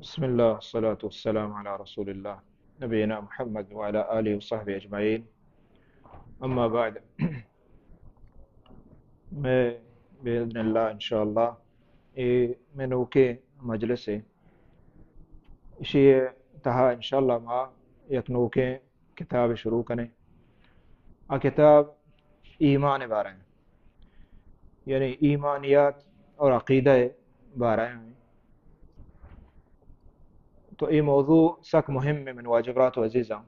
بسم الله، الصلاة والسلام على رسول الله، نبينا محمد وعلى آله وصحبه أجمعين. أما بعد، میں بإذن الله، إن شاء الله، اے میں نوکیں مجلس ہے، اشی تہا إن شاء الله ما یک نوکیں کتاب شروع کنیں. آ کتاب ایمان بارے ہیں، یعنی ایمانیات اور عقیدہ بارے ہیں. تو اے موضوع سک مهم ہے من واجہ برات و عزیزاں،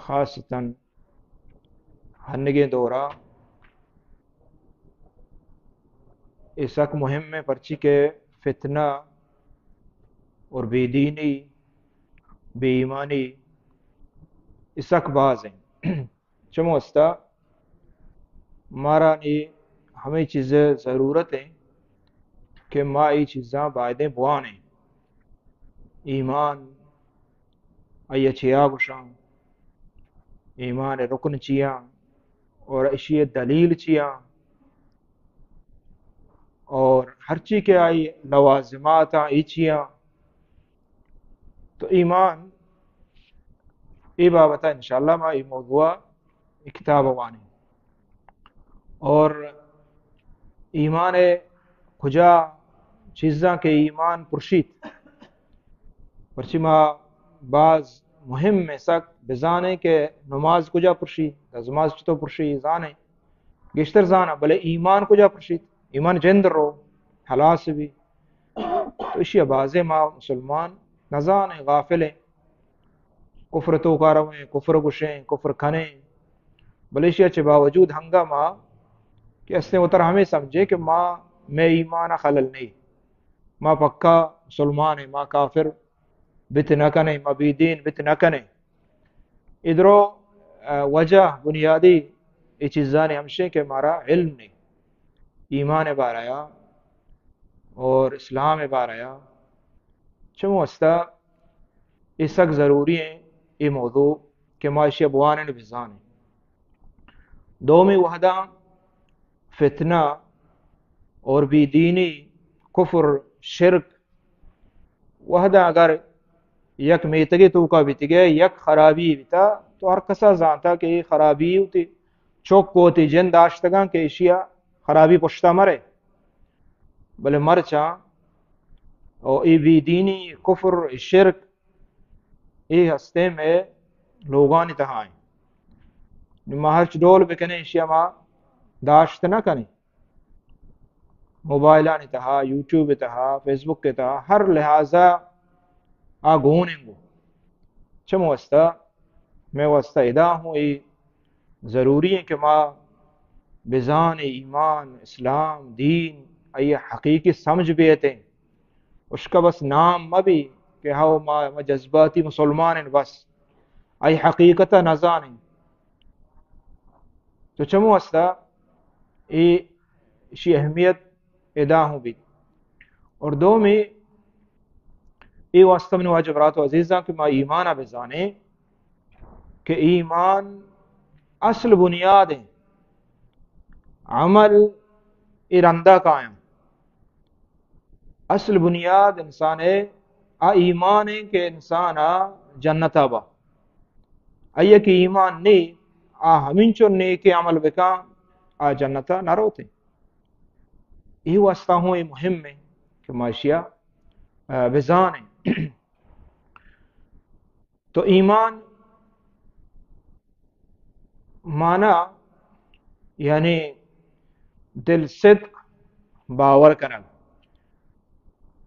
خاصتاً ہنگیں دورا اے سک مهم ہے، پرچی کہ فتنہ اور بے دینی، بے ایمانی، اے سک باز ہیں. چمو استا مارا نی ہمیں چیز ضرورت ہیں کہ ما اے چیزاں بایدیں بوانیں. ایمان آئی چیا گوشاں، ایمان رکن چیاں اور اشی دلیل چیاں، اور ہرچی کہ آئی لوازمات آئی چیاں. تو ایمان، اے بابت إن شاء الله ما اے موضوع، اے کتاب وانیں. اور ایمان کجا چیزاں کہ ایمان پرشیت، پرچی ما باز مهم ہے سک بزانیں کہ نماز کجا پرشی، نماز چطور پرشی زانیں، گیشتر زاناں، بلے ایمان کجا پرشیت؟ ایمان جند رو، ہلاس بی. تو اشی بازیں ما مسلمان نزانیں، غافلیں، کفر توکا رویں، کفر گوشیں، کفر کنیں، بلے اشی چہ باوجود ہنگا ما کہ استیں وتر ہمیں سمجھے کہ ما، میں ایمان خلل نہیں، ما پکا مسلمان ہیں، ما کافر بت نہ کنیں، ما بے دین بت نہ کنیں. ادرو، آ، وجہ بنیادی اے چیزانی ہمشیں کہ مارا علم نہیں، ایمان بارے آ اور اسلام بارے آ. چمو استا اے سک ضروری ہیں، اے موضوع کہ ما اشی بوانیں بزانیں. دومی وہداں فتنہ اور بے دینی، کفر، شرک، وہداں اگر یک میتگے توکا بیتگے، یک خرابی بیتا، تو ہر کسا زانتا کہ اے خرابی ہوتی، چوک ہوتی، جن داشتگاں کہ اشیا خرابی پشتا مرے. بلے مرچاں او اے بے دینی، کفر، شرک، اے ہستیں میں لوگانی تہا ہیں. ما ہرچ ڈول بکنیں، اشیا ما داشت نہ کنیں. موبائلانی تہا، یوٹیوب تہا، فیس بک تہا، ہر لحاظا آ گون انگو. چمو واسطہ، میں واسطہ ادا ہوں اے ضروری ہیں کہ ما بزان ایمان، اسلام، دین، آئی حقیقی سمجھ بیتیں. اشکا بس نام مہ بی کہ ہاو ما، ما جذباتی مسلمان ہیں بس. آئی حقیقت نزانیں. تو چمو استا اے، اشی اہمیت ادا ہوں بیت. اور دومی اے واسطہ من واجہ برات و عزیزاں کہ ما ایمان بزانیں کہ ایمان اصل بنیاد ہیں، عمل اے رندا قائم. اصل بنیاد انسان ہے، آ ایمان ہے کہ انسان آ جنتا با. آئی کہ ایمان نی، آ ہمینچو نیک عمل بکاں، آ جنتا نہ روتے. اے واسطہ ہوں اے مہم ہے کہ ما اشیا، آ، بزانیں. تو ایمان معنی یعنی دل صدق باور کنگ،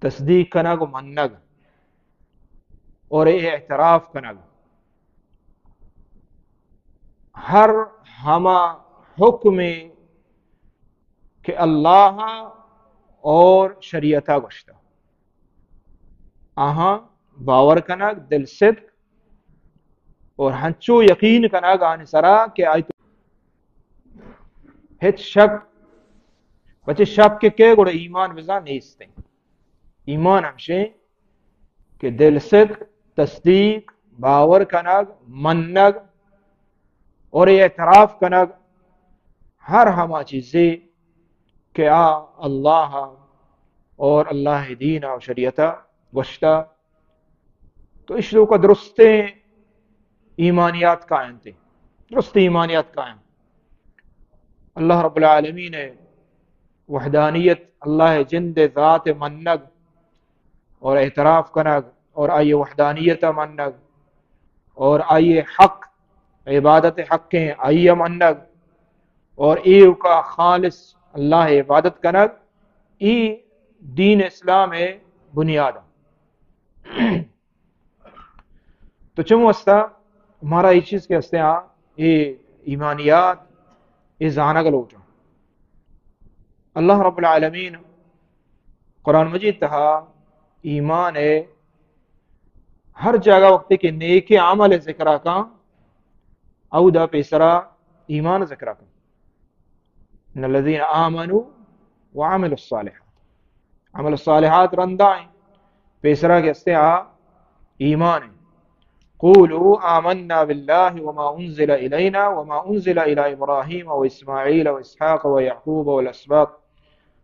تصدیق کنگ و منگ اور اعتراف کنگ. ہر ہما حکمے کہ اللہ اور شریعتا گوشتا، آہاں باور کنگ، دل صدق اور ہنچو یقین کنگ آنی سرا کہ آئی تو ہچ شک، پچے شک کہ کے گڑا ایمان بزاں نیستیں. ایمان ہمشیں کہ دل صدق، تصدیق، باور کنگ، منگ اور اعتراف کنگ ہر ہما چیزے کہ آ اللہ اور اللہ دین و شریعتا گوشتا، تو اش توکا درستیں ایمانیات کاینت، درستیں ایمانیات کاینت۔ اللہ رب العالمین وحدانیت، اللہ جند ذات منگ اور اعتراف کنگ اور آئی وحدانیت منگ اور آئی حق، عبادت حق ہیں، آئی منگ اور ایوکا خالص اللہ عبادت کنگ، ای دین اسلام ہے بنیاد۔ تو چم واسطہ مارا یہ چیز کے ہستے آ، یہ ایمانیات، یہ زانگ لوٹا۔ اللہ رب العالمین قرآن مجید تہا ایمان ہے، ہر جگہ وقت کے نیک عمل ذکر کا، او دا پیسرا ایمان ذکر کا۔ ان الذين آمنوا وعملوا الصالحات۔ عمل الصالحات رندا ہیں۔ پیسرا کے ہستے آ ایمان ہیں۔ قولوا آمنا بالله وما أنزل إلينا وما أنزل إلى إبراهيم وإسماعيل وإسحاق ويعقوب والأسباط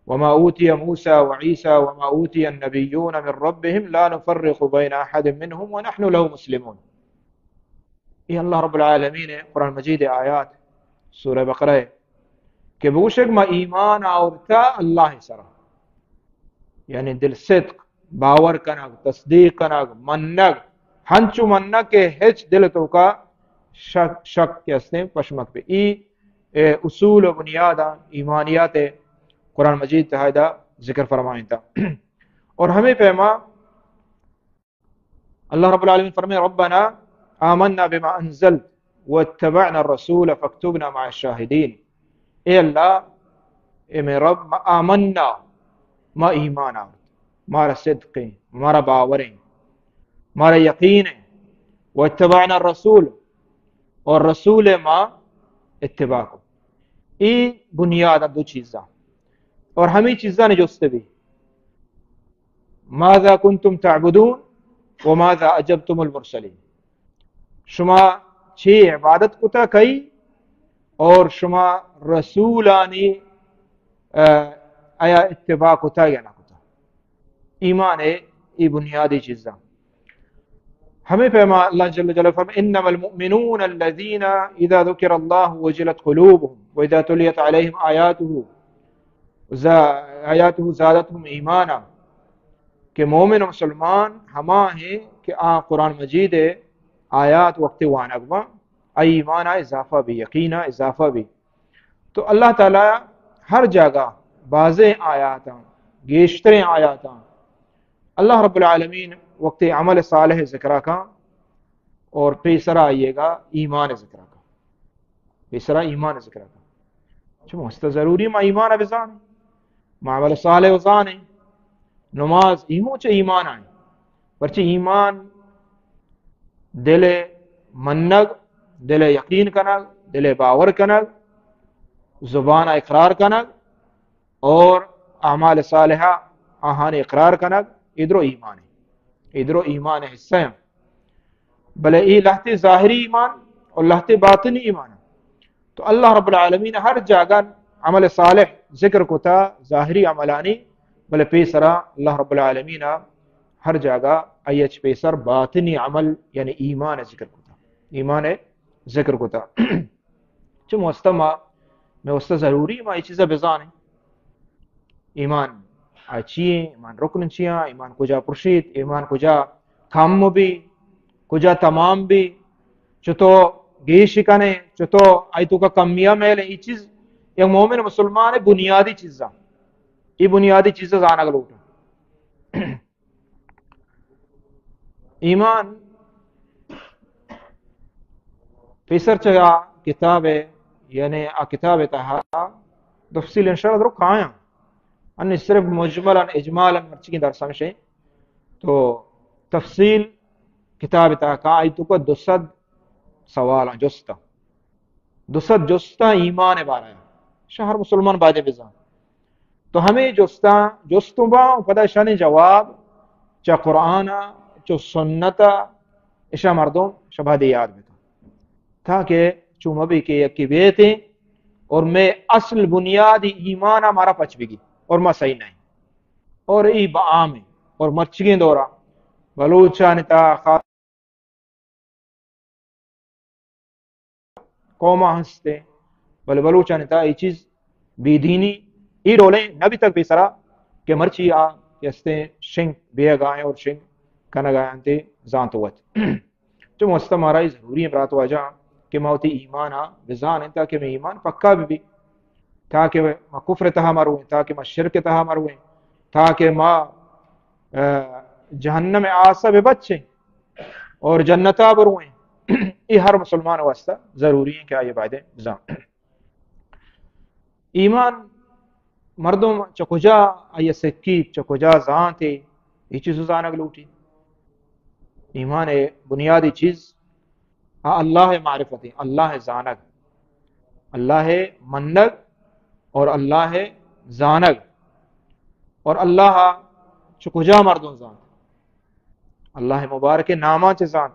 وما أوتي موسى وعيسى وما أوتي النبيون من ربهم لا نفرق بين أحد منهم ونحن له مسلمون۔ اے اللہ رب العالمین قرآن مجید آیات، سورہ بقرہ، کہ بگوشگ ما ایمان آورتا اللہ سرا، یعنی دل صدق، باور کنگ، تصدیق کنگ، منگ، ہنچو منگ کہ ہچ دل توکا شک، شک کے ہستیں پشمک پہ۔ ای، اے، اصول و بنیاد ایمانیات قرآن مجید تہا دا ذکر فرمائیں تا۔ اور ہمیں پیما اللہ رب العالمین فرمائے، ربنا آمنا بما انزلت واتبعنا الرسول فاکتبنا مع الشاهدین۔ اے اللہ، اے میں رب، ما آمنا، ما ایمان آورت، مارا صدق ہیں، مارا باور ہیں، مارا یقین ہیں، واتبعنا الرسول، اور رسول ما اتباع کو۔ ای بنیاد دو چیزاں، اور ہمیں چیزاں نے جست بھی، ماذا كنتم تعبدون وماذا أجبتم المرسلين۔ شما چی عبادت کتا کئی اور شما رسولانی، آ، آیا اتباع کتا یا نہ کتا؟ ایمان ہے، یہ بنیادی چیزاں۔ ہمیں پیما اللہ جل جلالہ فرمائے، انما المؤمنون الذين اذا ذكر الله وجلت قلوبهم واذا تليت عليهم آياته ز-، آياته زادتهم ايمانا، کہ مومن و مسلمان ہما ہیں کہ آ قرآن مجید آیات وقت وانگ با، آئی ایمان اضافہ بھی، یقین اضافہ بھی۔ تو اللہ تعالی ہر جگہ بازیں آیاتاں، گیشتریں آیاتاں اللہ رب العالمین وقت عمل صالح ذکر کا اور پیسرا آئیے گا ایمان ذکر کا۔ پیسرا ایمان ذکر کا۔ چون است ضروری ما ایمان بزانیں، ما عمل صالح بزانیں، نماز ایہوں چہ ایمان آئیں۔ پرچہ ایمان دل منگ، دل یقین کنگ، دل باور کنگ، زبان اقرار کنگ اور اعمال صالحہ آہان اقرار کنگ، ادرو ایمان ہے۔ ادرو ایمان حصہ ہیں۔ بلے ای لہتے ظاہری ایمان اور لہتے باطنی ایمان۔ تو اللہ رب العالمین ہر جاگہ عمل صالح ذکر کتا، ظاہری عملانی، بلے پیسرا اللہ رب العالمین ہر جاگہ ایچ پیسر باطنی عمل یعنی ایمان ذکر کتا، ایمان ذکر کتا۔ چہ مستما، میں واسطہ ضروری ما یہ چیزا بزانیں۔ ایمان آ چی ہیں؟ ایمان رکن چی ہیں؟ ایمان کجا پرشیت؟ ایمان کجا کم بھی؟ کجا تمام بھی؟ چتو گیش کنے؟ چتو آئی توکا کمیا میلے؟ یہ چیز یک مومن مسلمان بنیادی چیزاں، یہ بنیادی چیزاں زانگ لوٹا۔ ایمان پیسر چہ آ کتاب ہے، یعنی آ کتاب تہا تفصیل انشاءاللہ درو کایاں۔ انی صرف مجملا اجمالا مرچی درس ہمشے۔ تو تفصیل کتاب تہا کا آئی توکا دو سد سوالاں جستا۔ دو سد جستاں ایمان بارہ، شہ ہر مسلمان باید بزان۔ تو ہمیں جستاں جستوں با، پدا شانی جواب چہ قرآن، چہ سنت، اشا مردم شبہ دے یاد بکن، تاکہ چو مبی کہ یکی بیتے اور میں اصل بنیادی ایمان مارا پچ بگی اور ما صحیح نہیں۔ اور ای با عام ہے اور مرچگیں دورا بلوچانی تہا خاص قوم ہستے، بلے بلوچانی تہا اے چیز بے دینی اے ڈولیں نہ بیتگ پیسرا کہ مرچی آ کہ ہستے شنگ بیگا ایں اور شنگ کنگا انت زانت وت۔ چو مستہ مارا اے ضروری ایں برات واجہ کہ ما وتی ایمان آ بزانیں تاکہ مئے ایمان پکا بہ بی، تاکہ ما کفر تہا مرویں، تاکہ ما شرک تہا مرویں، تاکہ ما، آ، جہنم آسا بہ بچیں اور جنتا برویں۔ اے ہر مسلمان واسطہ ضروری ایں کہ آئی بایدیں بزان۔ ایمان مردم چہ کجا آئی سکیت، چہ کجا زانتے، اے چیز زانگ لوٹی۔ ایمان بنیادی چیز آ اللہ معرفت ایں، اللہ زانگ، اللہ منگ اور اللہ زانگ۔ اور اللہ چہ کجا مردم زانت؟ اللہ مبارک ناماں چہ زانت،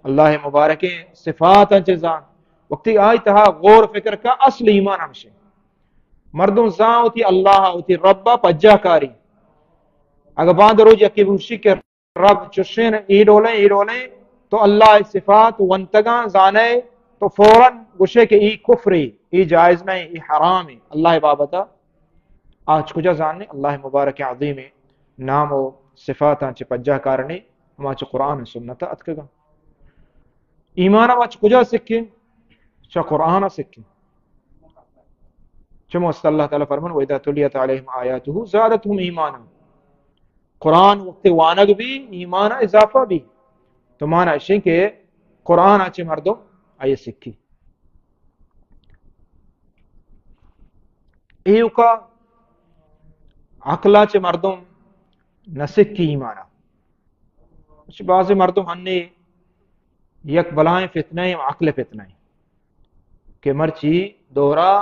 اللہ مبارک صفاتاں چہ زانت۔ وقتی آئی تہا غور فکر کا، اصل ایمان ہمشے۔ مردم زان وتی اللہ، وتی رب پجا کاری۔ اگہ باند روچ یکی بوشی کہ رب چشیں، اے ڈولیں، اے ڈولیں، تو اللہ صفات ونتگاں زانے، تو فوراً گوشے کہ اے کفرے، اے جائز نہ ایں، اے حرام ایں۔ اللہ بابتا آ چہ کجا زانیں؟ اللہ مبارک عظیم نام و صفاتاں چہ پجا کارنی، ہما چہ قرآن و سنت اتکگاں۔ ایمان ما چہ کجا سکیں؟ چہ قرآن سکیں۔ چمو است اللہ تعالی فرمان: "و اذا تلیت علیہم آیاتہ زادتہم ایمانا۔" قرآن وقت وانگ بی، ایمان اضافہ بی۔ تو مانا اشیں کہ قرآن چہ مردم آئی سکی۔ ایوکا عقل چہ مردم نہ سکی ایمانا۔ اچ بعض مردم ہنی یک بلائیں فتنہ ایں، عقل فتنہ ایں کہ مرچی دورا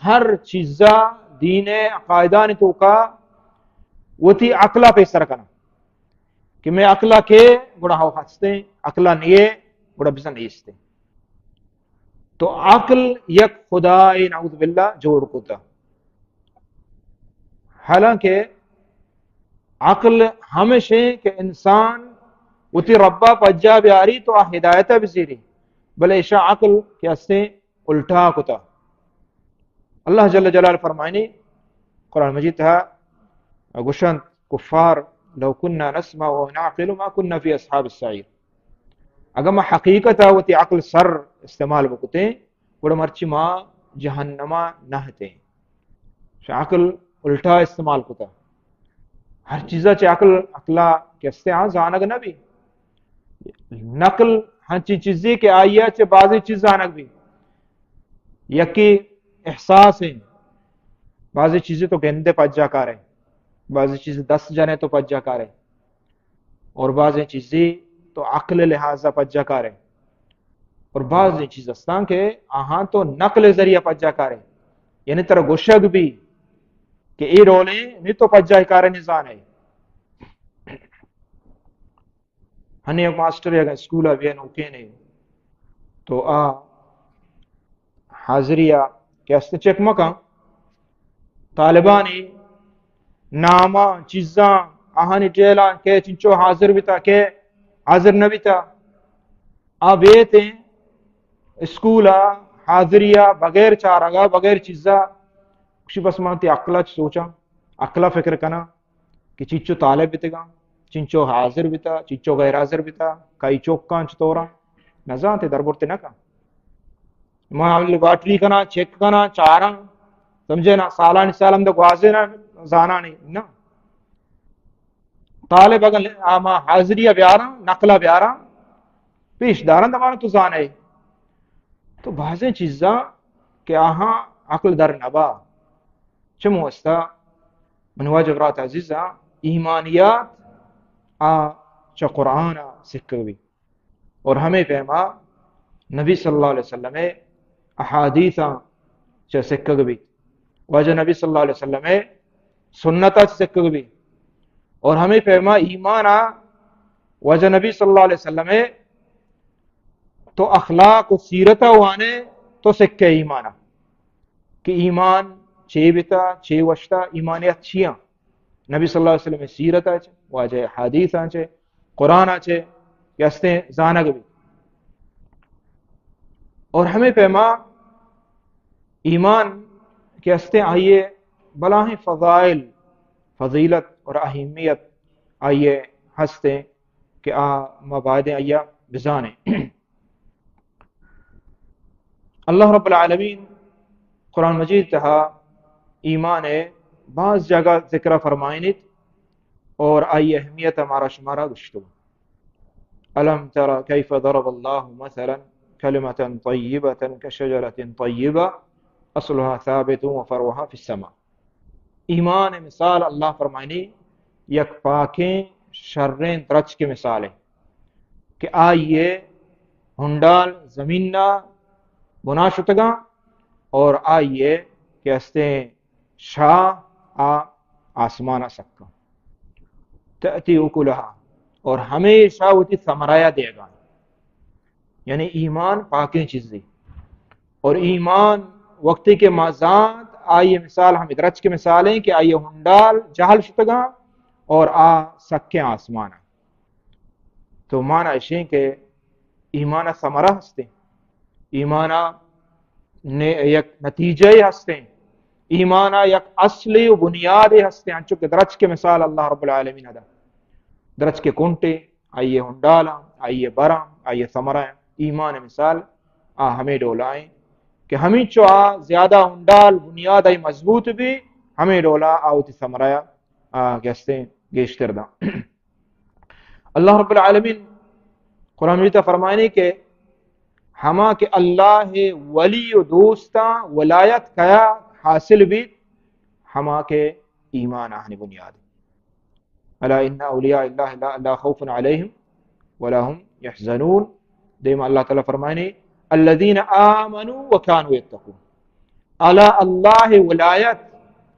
ہر چیزا، دین عقائدانی توکا وتی عقلا پیسر کناں کہ مئے عقلا کہ گڑا ہو ہستیں، عقلا نیے گڑا بزن نیستیں۔ تو عقل یک خدائے نعوذ باللہ جوڑ کتا۔ حالانکہ عقل ہمشیں کہ انسان وتی ربا پجا بیاری تو آ ہدایتا بزیری، بلے ایشا عقل کہ ہستیں الٹا کتا۔ اللہ جل جلال فرمائنی قرآن مجید تہا گوشنت کفار: "لو کنا نسمع او نعقل ما کنا فی اصحاب السعیر۔" اگہ ما حقیقتا وتی عقل سر استعمال بکتیں، گڑا مرچی ما جہنما نہ اتیں۔ شہ عقل الٹا استعمال کتا۔ ہر چیزا چہ عقل، عقلا کہ ہستیں آ زانگ نہ بی۔ نقل ہنچی چیزی کہ آئیا چہ بعضی چیز زانگ بی۔ یکی احساس ایں، بعضی چیزی تو گندے پجا کارے، بعضی چیز دست جنے تو پجا کارے۔ اور بعضیں چیزی تو عقل لحاظا پجا کارے، اور بعضیں چیز استاں کہ آہاں تو نقل ذریعہ پجا کارے، یعنی ترا گوشگ بی کہ اے ڈولیں نی تو پجا کارے نی زانے۔ ہنی یک ماسٹر یک اسکولا بیا نوکینے تو آ حاضری ءَ کہ است چیک مکن، طالبانی ناماں، چیزاں، آہانی ڈیلاں کہ چنچو حاضر بیتا، کہ حاضر نہ بیتا، آ بیتیں اسکول ءَ حاضری ءَ بغیر چارگ ءَ، بغیر چیزا، گوشی بس من تی عقل ءَ سوچاں، عقل ءَ فکر کناں کہ چنچو طالب بیتگاں، چنچو حاضر بیتا، چنچو غیر حاضر بیتا، کئی چوکاں چطوراں، نزانتے دربرتے نہ کن۔ ما لیبارٹری کناں، چیک کناں، چاراں، سمجھے نا، سالانی سال ہم تو گوازے نا، زانانی نا۔ طالب اگر آ ما حاضری ءَ بیاراں، نقل ءَ بیاراں، پیش داراں، دمانا تو زانے۔ تو بازیں چیزاں کہ آہاں عقل در نبا۔ چمو استا من واجہ برات عزیزاں، ایمانیات آ چہ قرآن ءَ سکگ بیت۔ اور ہمے پیما نبی صلی اللہ علیہ وسلم ءِ احادیثاں چہ سکگ بیت۔ واجہ نبی صلی اللہ علیہ وسلم ءِ سنت ءَ چہ سکگ بیت۔ اور ہمے پیما ایمان ءَ واجہ نبی صلی اللہ علیہ وسلم ءِ تو اخلاق و سیرت ءَ وانے تو سکے ایمان ءَ کہ ایمان چے بیتا، چے وشتا، ایمانیت چیاں۔ نبی صلی اللہ علیہ وسلم ءِ سیرت ءَ چہ، واجہ ءِ حدیثاں چہ، قرآن ءَ چہ کہ ہستیں زانگ بیت۔ اور ہمے پیما ایمان کہ ہستیں آئی ءِ بلاہیں فضائل، فضیلت اور اہمیت آئی ءِ ہستیں کہ آ ما بایدیں آئی ءَ بزانیں۔ اللہ رب العالمین قرآن مجید تہا ایمان ءِ باز جاگہ ذکر فرمائینیت اور آئی اہمیت مارا شمارا گوشتو۔ الم تر کیف ضرب اللہ مثلا کلمة طیبة کشجرة طیبة اصلها ثابت وفرعها فی السماء۔ ایمان مثال اللہ فرمائنی یک پاکیں شریں درچک مثال ہے کہ آئیے ہنڈال زمین نا بنا شتگاں اور آئیے کہ ہستیں شاہ آ آسمان سکا تأتی اکلہا، اور ہمیشہ وتی ثمرہ دیگا۔ یعنی ایمان پاکیں چیزے۔ اور ایمان وقتی کہ ما زانت، آئی مثال ہم درچک مثال ہیں کہ آئی ہنڈال جہل شتگاں اور آ سکیں آسمان۔ تو مانا اشیں کہ ایمان ثمرہ ہستیں، ایمان نے-، یک نتیجہ ہستیں، ایمان یک اصل و بنیاد ہستیں، انچو کہ درچک مثال اللہ رب العالمین ادا۔ درچک کنٹے، آئی ہنڈالاں، آئی براں، آئی ثمرہ، ایمان مثال آ ہمیں ڈولائیں کہ ہمیں چو آ زیادہ ہنڈال بنیاد آئی مضبوط بھی، ہمیں ڈولا آ وتی ثمرہ آ گستیں گیشتر داں۔ اللہ رب العالمین قرآن مجید فرمائنی کہ ہما کہ اللہ ولی و دوستاں ولایت کیا حاصل بیت، ہما کہ ایمان آہنی بنیاد۔ الا ان اولیاء اللہ لا، لا خوف علیہم ولا هم يحزنون۔ دیم اللہ تعالی فرمائنی، الذين آمنوا وكانوا يتقون۔ الا اللہ ولایت،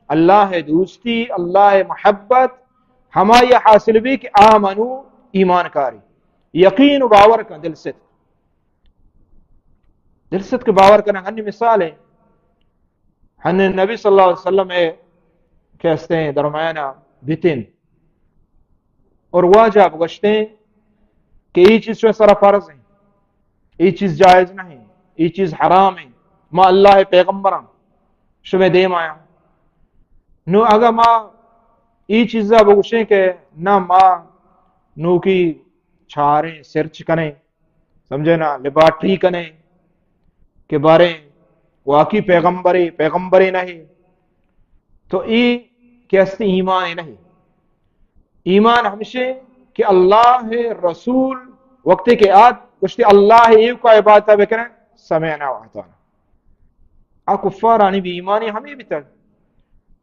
اللہ دوستی، اللہ محبت ہمائی حاصل بی کہ آمنو، ایمان کاری، یقین و باور کن، دل صدق۔ دل صدق باور کن، ہنی مثال ہے، ہنی نبی صلی اللہ علیہ وسلم ہے کہ ہستیں درمیانہ بتن اور واجہ بگشتیں کہ یہ چیز شو سر فرض ہیں، اے چیز جائز نہیں، اے چیز حرام ہے، ما اللہ پیغمبراں شمے دیم آیا۔ نو اگا ما اے چیزا بگوشیں کہ نہ ما نوکی چاریں، سرچ کنیں، سمجھے نا، لیبارٹری کنیں کہ باریں واقعی پیغمبرے، پیغمبرے نہیں، تو اے کہ است ایمان نہیں۔ ایمان ہمشے کہ اللہ رسول وقتی کہ آت گوشتی اللہ ایوکا عبادت بکنن، سمعنا و اطعنا۔ آ کفارانی بے ایمانی ہمیں بیتگ۔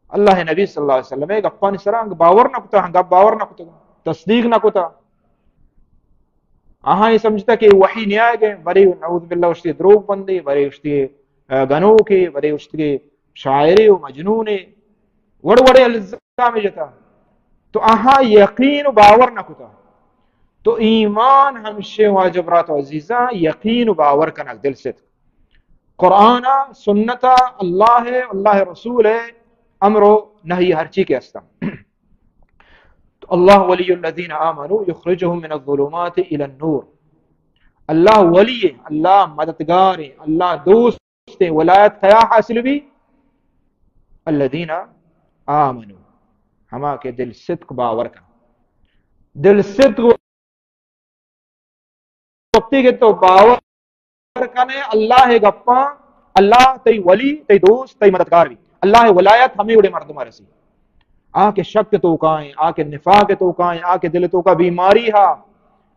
اللہ نبی صلی اللہ علیہ وسلم گپانی سرا باور نہ کتا، گپ باور نہ کتا، تصدیق نہ کتا۔ آہاں یہ سمجھتا کہ وحی نیائے گئے، برے نعوذ باللہ اشتی دروگ بندے، برے اشتی، آ، گنوکے، برے اشتی شاعرے و مجنونے، وڑ وڑے الزام جتا۔ تو آہاں یقین و باور نہ کتا۔ تو ایمان ہمشے واجب رات و عزیزاں، یقین و باور کنگ، دل صدق۔ قرآن، سنت، اللہ، اللہ رسول امر و نہی ہر چی کے استم۔ تو اللہ ولی الذین آمنوا یخرجهم من الظلمات الی النور۔ اللہ ولی ہے، اللہ مددگار ہے، اللہ دوست ہے۔ ولایت کیا حاصل بھی؟ الذین آمنوا، ہما کہ دل صدق باور کن۔ دل صدق وقتی کہ تو باور کنے اللہ گپاں، اللہ تئی ولی، تئی دوست، تئی مددگار بھی۔ اللہ ولایت ہمیں وڑے مردم رسی۔ آ کہ شک تو کائیں، آ کہ نفاق تو کائیں، آ کہ دل تو کا بیماری ہا،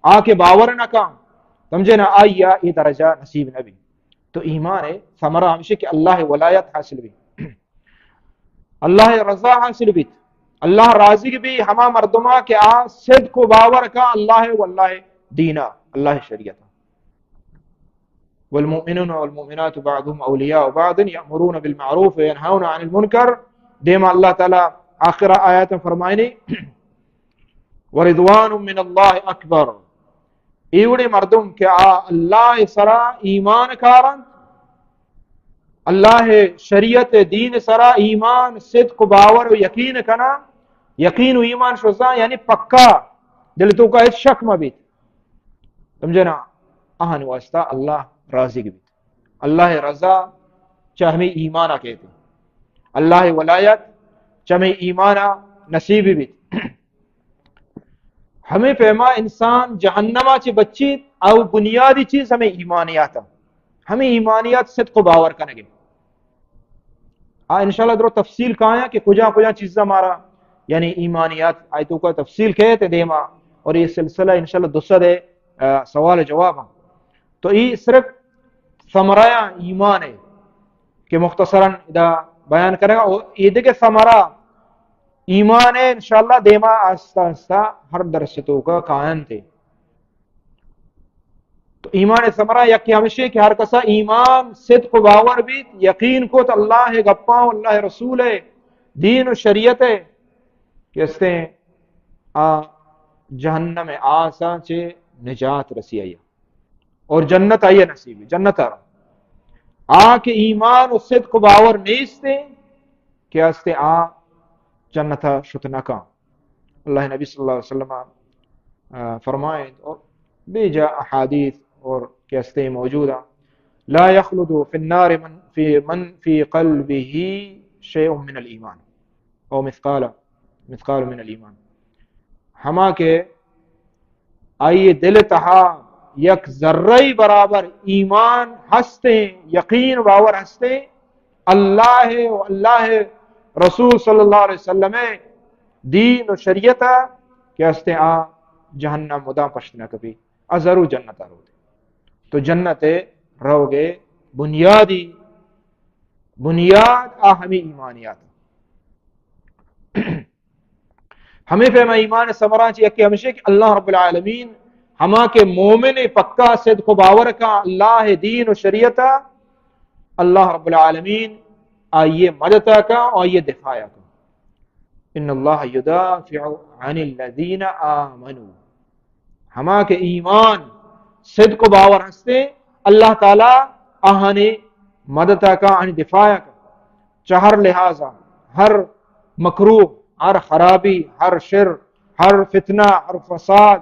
آ کہ باور نہ کان، سمجھے نا، آئی آ اے درجہ نصیب نہ بھی۔ تو ایمان ہے ثمرہ ہمشہ کہ اللہ ولایت حاصل بھی، اللہ رضا حاصل بیت، اللہ راضی بھی ہما مردما کہ آ صدق و باور کا اللہ و اللہ دینا، اللہ شریعت۔ والمؤمنون والمؤمنات بعضهم اولیاء بعض یأمرون بالمعروف وینهون عن المنکر۔ دیما اللہ تعالی آخر آیات فرمائنی، ورضوان من اللہ اکبر۔ ایوڑے مردم کہ آ اللہ سرا ایمان کارنت، اللہ شریعت دین سرا ایمان، صدق و باور و یقین کنا، یقین و ایمان شزا یعنی پکا، دل توکا ہچ شک مہ بیت۔ سمجھے نا؟ آہانی واسطہ اللہ راضی بیت۔ اللہ رضا چہ ہمیں ایمانا کہتے۔ اللہ ولایت چہ ہمیں ایمانا نصیب بیت۔ ہمیں پیما انسان جہنما چہ بچیت، او بنیادی چیز ہمیں ایمانیات، ہمیں ایمانیات صدق و باور کنگے۔ آ انشاءاللہ درو تفصیل کایاں کہ کجا کجا چیزاں مارا، یعنی ایمانیات آئی توکا تفصیل کہتے دیما، اور یہ سلسلہ انشاءاللہ دو سد ہے، آ، سوال جواب ہاں۔ تو یہ صرف ثمرہ ایمان ہے کہ مختصراً ادا بیان کرے گا۔ اور یہ دیکھے ثمرہ ایمان ہے، انشاءاللہ دیما آستہ آستہ ہر درس توکا کاینت۔ تو ایمان ثمرہ یکی ہمشی کہ ہر کسا ایمان، صدق و باور بیت، یقین کت اللہ گپاں و اللہ رسول دین و شریعت کہ استیں آ جہنم آساں چہ نجات رسی آئی اور جنت آئی نصیب، جنت آ۔ آ کہ ایمان و صدق و باور نیست کہ استیں آ جنت شت نہ کاں۔ اللہ نبی صلی اللہ علیہ وسلم، آ، فرمائیں اور بے جا احادیث اور کہ استیں موجود ہیں، لا يخلد في النار من في، من في قلبه شيء من الإيمان أو مثقال، مثقال من الإيمان۔ ہما کہ آئی دل تہا یک ذرہ برابر ایمان ہستیں، یقین باور ہستیں، اللہ و اللہ رسول صلی اللہ علیہ وسلم دین و شریعت کہ ہستیں، آ جہنم مدام پشت نہ کپی، آ ضرور جنت روت۔ تو جنت روگے بنیادی بنیاد آ ہمیں ایمانیات۔ ہمیں پیما ایمان ثمراں چہ یکے ہمشی کہ اللہ رب العالمین ہما کہ مومن پکا صدق و باور کا اللہ دین و شریعت، اللہ رب العالمین آئیے مدد کا، آئیے دفاع کا۔ ان اللہ یدافع عن الذین آمنوا۔ ہما کہ ایمان، صدق و باور ہستیں، اللہ تعالی آہانی مدد کا، آہانی دفاع کا۔ چہ ہر لحاظا، ہر مکروہ، ہر خرابی، ہر شر، ہر فتنہ، ہر فساد،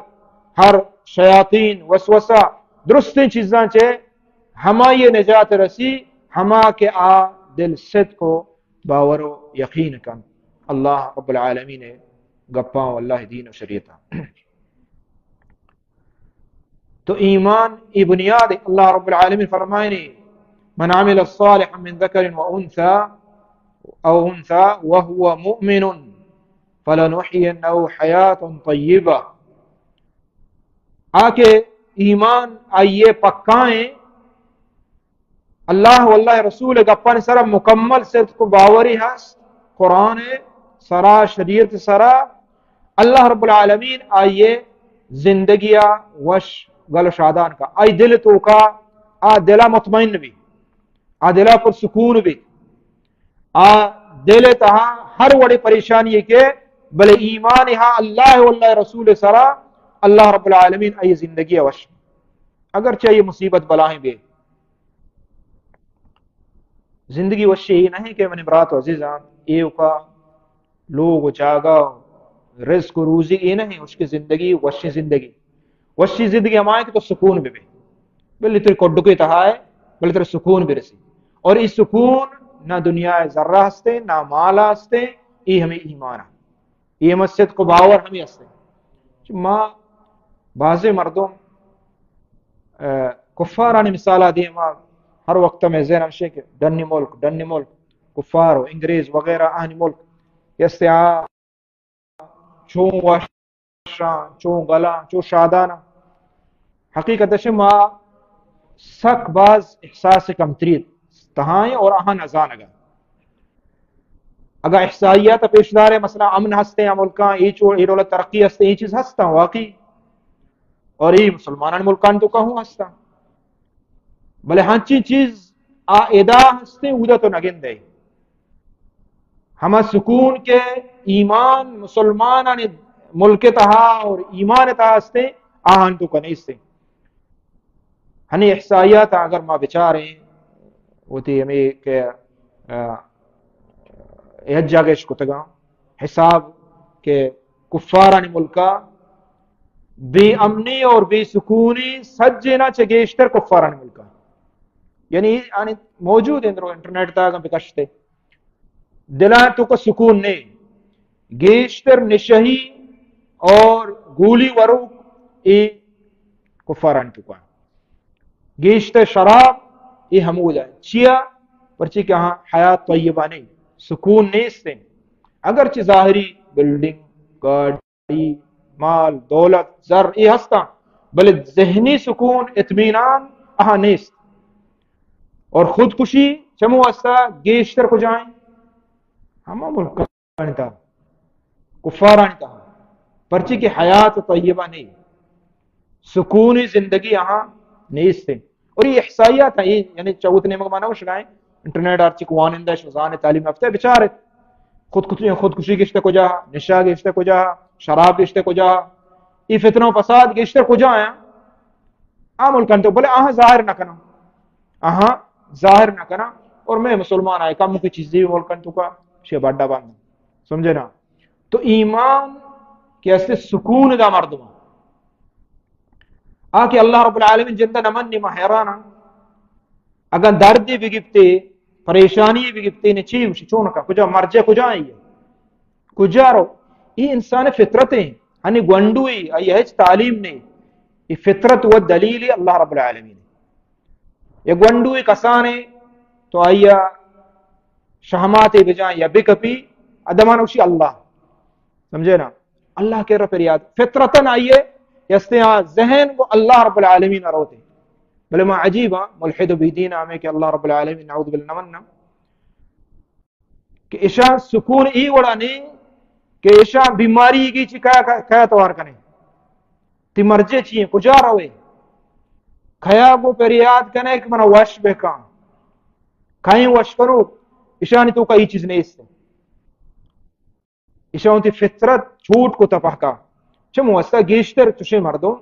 ہر شیاطین، وسوسہ، درستیں چیزاں چہ ہمائی نجات رسی، ہما کہ آ دل صدق و باور و یقین کن اللہ رب العالمین گپاں و اللہ دین و شریعتاں۔ تو ایمان ای بنیاد۔ اللہ رب العالمین فرمائنی، من عمل صالحا من ذکر و انثى او انثى وهو مؤمن فلنحيينه حياة طيبة۔ آ کہ ایمان آئیے پکائیں، اللہ و اللہ رسول گپانی سرا مکمل صدق و باوری ہست، قرآن سرا، شریعت سرا، اللہ رب العالمین آئیے زندگیا وش گل و شادان کا، آئی دل توکا، آ دلا مطمئن بی، آ دلا پر سکون بی، آ دل تہا ہر وڑے پریشانی کے، بلے ایمان ہا اللہ و اللہ رسول سرا، اللہ رب العالمین آئی زندگی وش۔ اگرچہ یہ مصیبت بلاہیں بے، زندگی وشی اے نہ کہ منی برات و عزیزاں، ایوکا لوگ و جاگہ، رزق و روزی اے نہ، وشی زندگی، وشی زندگی۔ وشی زندگی ہمائیں کہ تو سکون بے بے۔ بلے تیرے کڈکے تہا ہے، بلے تیرے سکون برسی۔ اور یہ سکون نہ دنیا ذرہ ہستے، نہ مال ہستے، یہ ہمیں ایمان ہے۔ یہ ہمیں صدق و باور ہمیں ہستے۔ ما بعض مردم، آ، کفارانی مثالا دیں، ما ہر وقت میں ذہن ہمشے کہ ڈنی ملک، ڈنی ملک، کفار و انگریز وغیرہ آنی ملک، یہ ہستے آ چون وشاں، چون گلاں، چون شاداناں۔ حقیقت اش ما سک باز احساس کمتری تہائیں اور آہاں نزانگا۔ اگر احصائیات پیش دارے، مثلا امن ہستے ہیں ملکاں، اے چو-، اے دولت ترقی ہستے، یہ چیز ہستا واقعی۔ اور یہ مسلمانان ملکان توکا ہوں ہستا۔ بلے ہنچیں چیز آ ادا ہستیں، اودا تو نگندے۔ ہما سکون کہ ایمان مسلمانانی ملک تہا اور ایمان تہا ہستیں، آہان توکا نیستیں۔ ہنی احصائیات اگر ما بچاریں، وتی ہمیں کہ، آ، یک جاگہ اش کتگاں، حساب کہ کفارانی ملکا بے امنی اور بے سکونی سجینا چہ گیشتر کفارانی ملکا، یعنی آنی موجود اندرو انٹرنیٹ تاگا بکشتے، دلان تو کا سکون نے، گیشتر نشہی اور گولی وروک اے کفارانی تو کا، گیشتر شراب اے ہمودا۔ چیا؟ پرچی کہ ہاں حیات طیبہ نہیں، سکون نیست ہیں۔ اگرچہ ظاہری بلڈنگ، گاڑی، مال، دولت، زر اے ہستاں، بلے ذہنی سکون، اطمینان اہا نیست۔ اور خودکشی چمو ہستا گیشتر کجائیں؟ ہما ملکانی تہا، کفارانی تہا، پرچی کہ حیات طیبہ نہیں، سکونی زندگی اہا نیست ہیں۔ اور یہ احصائیات ہیں، یہ یعنی چوت نیمگ مانا وشگائیں، انٹرنیٹ آرچی کوانندہ شزان تعلیم یافتہ بچارت، خود کشی، خود کشی گشتہ کجا، نشہ گشتہ کجا، شراب گشتہ کجا، یہ فتنہ و فساد گشتہ کجا ہیں؟ آ ملکان تو بلے آہاں ظاہر نہ کنا، آہاں ظاہر نہ کنا۔ اور میں مسلمان آئے کم کی چیزیں ملکان تو کا شے بڑا بند، سمجھے نا؟ تو ایمان کہ استے سکون دا مردم، آ کہ اللہ رب العالمین جندہ نمن، ما حیران ہاں۔ اگاں دردے بگپتے، پریشانی بگپتے، نے چی گوشی، چون کا، کجا مرجع کجا ہے یہ؟ کجا رو؟ یہ انسان فطرت ہیں، ہنی گونڈوی، آئی ہچ تعلیم نے۔ یہ فطرت و دلیل اللہ رب العالمین۔ یہ گونڈوی کسانے تو آئی شہماتے بجان یا بکپی، ادمان اوشی اللہ۔ سمجھے نا؟ اللہ کے رب یاد۔ فطرتاً آئیے، یستے آ ذہن کو اللہ رب العالمین روتے۔ بلے ما عجیب ہاں، ملحد و بیدین ہمیں کہ اللہ رب العالمین نعوذ باللہ نمنا۔ کہ اشاں سکون ای وڑا نہیں کہ اشاں بیماری کی چی کیا، کیا، کیا توار کنے۔ تی مرجع چی ہیں، کجا روے؟ کیا گو پریاد کنے کہ منا وش بکن۔ کہیں وش کرو، اشانی تو کا ای چیز نہیں اس۔ ایشاں وتی فطرت چوٹ کو تپہکا۔ چمو واسطہ گیشتر چشیں مردم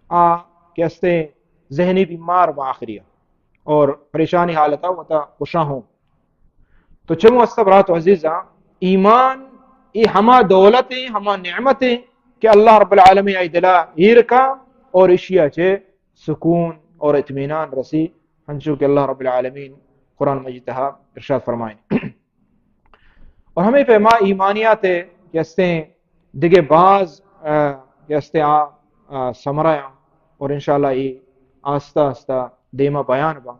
آ کہ استے ذہنی بیمار با آخری اور پریشانی حالتا وتا کشا ہوں۔ تو چمو واسطہ برات و عزیزاں، ایمان ای ہما دولت ہیں، ہما نعمت ہیں کہ اللہ رب العالمین آئی دلا ایر کا اور اشیا چے سکون اور اطمینان رسی، ہنچو کہ اللہ رب العالمین قرآن مجید تہا ارشاد فرمائیں۔ اور ہمیں پیما ایمانیات ہے کہ استیں دگہ باز، آ، کہ استیں آ، آ، ثمرہ ہیں اور انشاءاللہ یہ آستہ آستہ دیما بیان با۔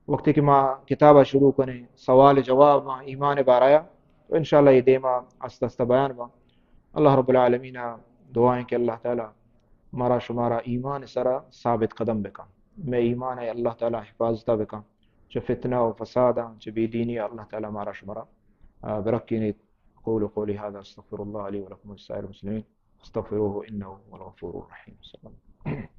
وقتی کہ ما کتابہ شروع کنیں، سوال جواب ما ایمان بارہ یا، تو انشاءاللہ یہ دیما آستہ آستہ بیان با۔ اللہ رب العالمین دعائیں کہ اللہ تعالی مارا شمارا ایمان سرا ثابت قدم بکن۔ میں ایمان ہے اللہ تعالی حفاظتہ بکن۔ چہ فتنہ و فساداں، چہ بے دینی اللہ تعالی مارا شمارا، آ، برکینیت۔ أقول قولي هذا أستغفر الله لي ولكم ولسائر المسلمين، استغفروه إنه هو الغفور الرحيم۔